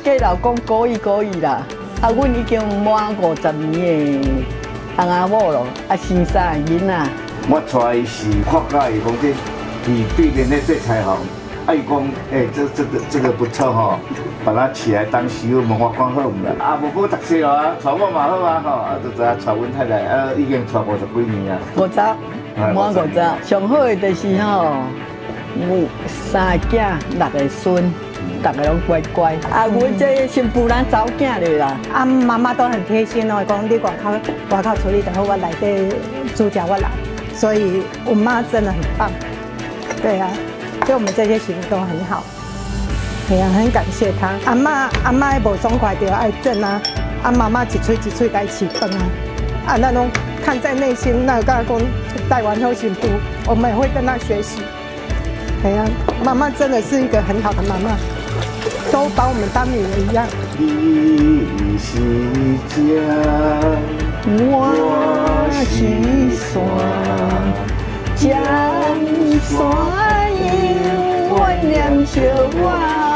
嫁老公古意古意啦，啊，阮已經滿50年的翁仔某咯，啊，生三個囡仔。我帶伊是看佮意講這佇對面咧做裁縫，啊伊講，欸，這個不錯吼，把它娶來當媳婦，問我講好毋啦？啊，無講讀冊咯啊，娶我嘛好啊吼，啊就知影娶阮太太，啊已經娶50幾年啊。五十，滿五十，上好的就是吼，有三個囝，六個孫，逐个攏乖乖。啊，阮這新婦人查某囝咧啦。啊，媽媽都很貼心哦，講你外口外口處理得好，我內底煮食我來，所以我媽真的很棒。對啊，對我們這些媳婦都很好。對啊，很感謝她。阿嬤阿嬤無爽快就愛整啊，啊媽媽一喙一喙來飼飯啊，啊咱攏看在內心，那感覺講台灣好媳婦，我們也會跟她學習。對啊，媽媽真的是一個很好的媽媽，都把我們當女兒一樣。你是江，我是山，江山永遠念著我。